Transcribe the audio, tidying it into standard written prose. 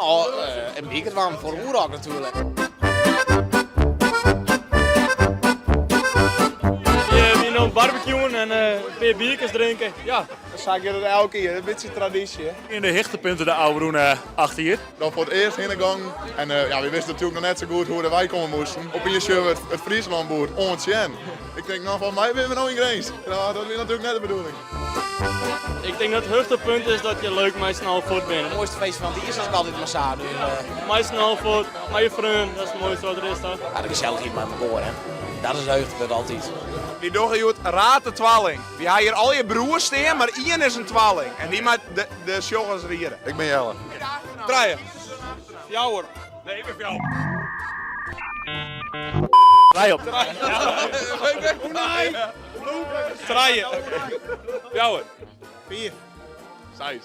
No, in bierke dwaan foar Oerrock natuerlik. We wiene oan it barbecuen en in pear bierkes drinke. Ja. Sa giet it elk jier, in bytsje tradysje. Yn de hichtepunten de ôfrûne 8 jier. Dan foar it earst hinne gongen en ja, wy wisten natuerlik noch net sa goed hoe't wy komme moasten. Opiens sjogge we it Fryslânboerd oant sjen. Ik tink, no, folgens my binne we no yn Grins. No, dat wie natuerlik net de bedoeling. Ik tink dat it hichtepunt is dat je leuk mei syn allen fuort binne. It moaiste feest fan it jier sis ik altyd mar sa. Dus, Mei syn allen fuort, mei je freon, dat is it moaiste wat der is toch? Ja, de gesellichheid mei mekoar hè. Dat is it hichtepunt altyd. Wy dogge hjoed Raad de Twalling. Wy ha hjir allegear broers stean, mar ien is in twalling en dy moat de sjoggers riede. Ik bin Jelle. Trije. Fjouwer. Nee, ik bin fjouwer. Trije op. Trije. Fjouwer. Fiif. Seis.